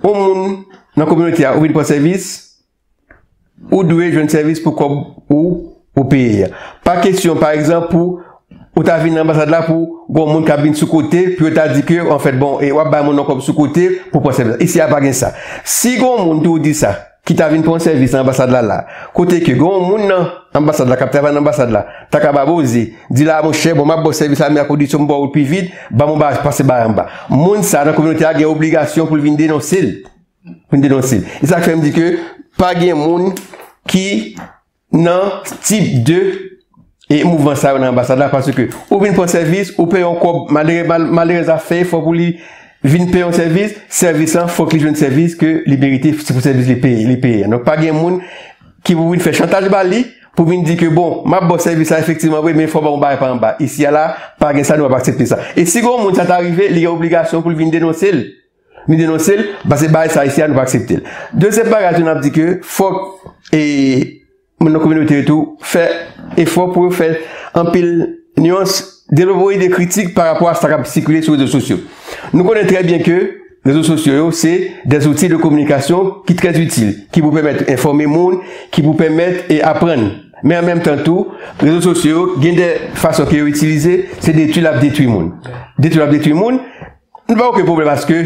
yon moun nan kominote a, ou vin pran sèvis, ou dwe jwenn sèvis pou kòb ou, ou peye a. Pa kesyon, pa egzanp, pou ou ta vin nan anbasad la pou gon moun k ap vin sou kote, pou yo ta di ke, anfèt, bon, e w ap bay moun nan kòb sou kote pou pran sèvis la. Isi a pa gen sa. Si gon moun tou di sa, ki ta vin pran yon sèvis nan anbasad la la, kote ke gen yon moun nan anbasad la k ap travay nan anbasad la, ta ka ba poze, di la, monchè, bon, m ap ba w sèvis la, men a kondisyon m ba w l pi vit, ban m yon bagay, pase bagay anba. Moun sa nan kominote a gen obligasyon pou l vin denonse l. Pou l denonse l. E sa k fè m di ke pa gen moun ki nan tip de e mouvman sa yo nan anbasad la, paske ou vin pran sèvis, ou peye yon kòb, malere, mal, malerèz la fè efò pou li vin peye yon sèvis, sèvis lan, fòk li jwenn sèvis ke li merite, se pou sèvis li peye, li peye. Donk, pa gen moun ki pou vin fè chantaj ba li, pou vin di ke, bon, m ap ba w sèvis la, efektivman, vre, men fò w ban m yon bagay pa anba. Isi a la, pa gen sa, nou p ap aksepte sa. E si gen yon moun sa ta rive, li gen obligasyon pou l vin denonse l. Vin denonse l, paske bagay sa isi a, nou pa aksepte l. Dezyèm bagay tou, n ap di ke fòk, e, moun nan kominote yo tou fè efò pou yo fè anpil nyans, devlope ide kritik pa rapò a sa k ap sikile sou rezo sosyo. Nou konnen trè byen ke rezo sosyo yo se de zouti de kominikasyon ki trè itil, ki pou pèmèt enfòme moun, ki pou pèmèt e aprann. Men an menm tan tou, rezo sosyo yo gen de fason ke yo itilize, se detwi l ap detwi moun. Detwi l ap detwi moun, nou pa okenn pwoblèm paske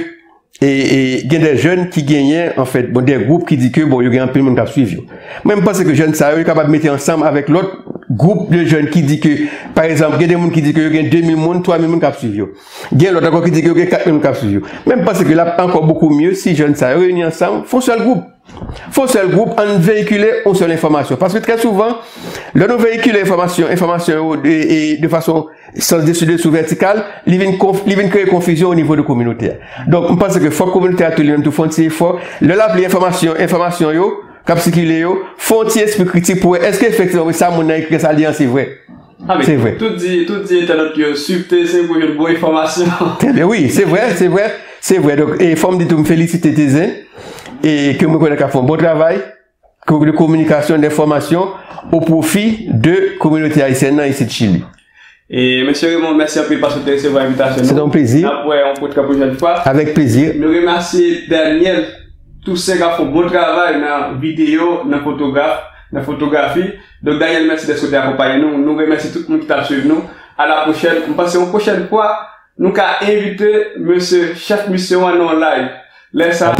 e, e, gen de jèn ki genyen, anfèt, bon, de gwoup ki di ke, bon, yo gen anpil moun k ap swiv yo. Mwen, m panse ke jèn sa yo, yo kapab mete ansanm avèk lòt gwoup de jèn ki di ke, pa egzanp, gen de moun ki di ke yo gen de mil moun, twa mil moun k ap swiv yo. Gen lòt ankò ki di ke yo gen kat mil moun k ap swiv yo. Men m panse ke l ap ankò bokou mye si jèn sa yo reyini ansanm, fè yon sèl gwoup. Fè yon sèl gwoup, ann veyikile yon sèl enfòmasyon. Paske trè souvan, lè nou veyikile enfòmasyon, enfòmasyon yo de, e, de fason sans dessus dessous vertical, li vin konf-, li vin kreye konfizyon o nivo de kominote a. Donk, m panse ke fòk kominote a tou li menm tou fè yon ti efò. Lè l ap li enfòmasyon, enfòmasyon yo, k ap sikile yo, fè yon ti espri kritik pou wè èske efektivman wi sa moun nan ekri sa li an se vre. Ah, men se vre. Tout di, tout di entènot yo, swiv Tezen pou jwenn bon enfòmasyon. Trè byen, wi, se vre, se vre, se vre. Donk, e fò m di tou, m felisite Tezen, e ke m rekonèt k ap fè yon bon travay, de kominikasyon, de enfòmasyon, o pwofi de kominote ayisyèn nan isit Chili. E, mesye Raymond, mèsi anpil paske w te resevwa envitasyon nou. Se yon plezi. N ap wè yon pwodkast pwochèn fwa. Avèk plezi. Nou remèsye Daniel Toussaint k ap fè yon bon travay nan videyo, nan fotograf, nan fotografi. Donk, Daniel, mèsi dèske w te akonpaye nou. Nou remèsye tout moun ki t ap swiv nou. A la pwochèn. M panse yon pwochèn fwa, nou ka envite mesye, chèf misyon an nan yon live. Lè sa.